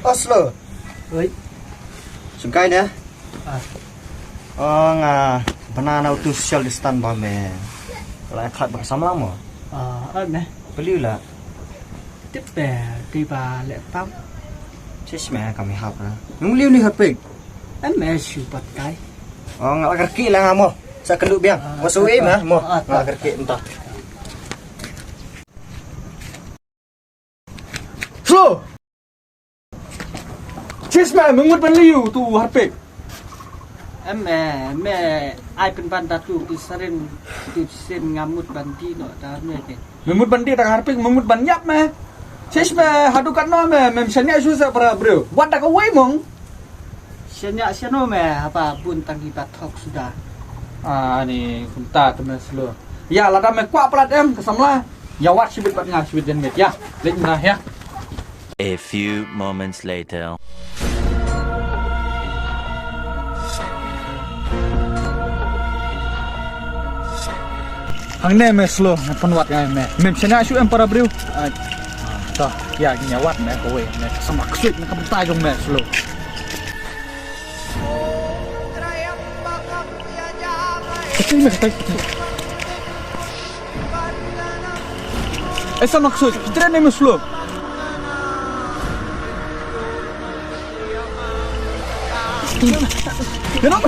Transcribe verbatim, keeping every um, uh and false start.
Oslo. Oi. Sngewkai ne? Ah. Oh, nga bana na utu social distance ba me. Ka la khlad ba ka samla mo. Ah, oi me. Peliu la. Tip pe, ti ba le tam. Sis me ka mi hap la. Nung liu ni hapik. Em me shu pat kai. Oh, nga la kerki la nga mo. Sa kelu biang. Ah, mo suwi ta, me mo. Ah, nga la ta, kerki ta, entah. Slow. Sis me, me mut ban liu tu harpik. Em me, me ai pynban da tu ki sarin tu sin nga mut ban di no da me ke. Me mut ban di da harpik, me mut ban yap me. Sis me, hadu kat no me, mem shania su sa para briew. Wat da ka wei mong. Shania shano me, haba bun tang i bat thok suda. Ah, ni kumta tu me slow. Ya, lada me kwah palat em, ka samla. Ya wat shibit pat nga shibit jan met ya. Lek na ya. A few moments later. Hangne me slow, nga pynwat nga me. Mem shania shu em para briew. Ah, to, ya, nya wat me kawei, me sama ksuid me ka bynta jong me slow. Kati me kati. Esa maksud, kita ni muslim. Kenapa?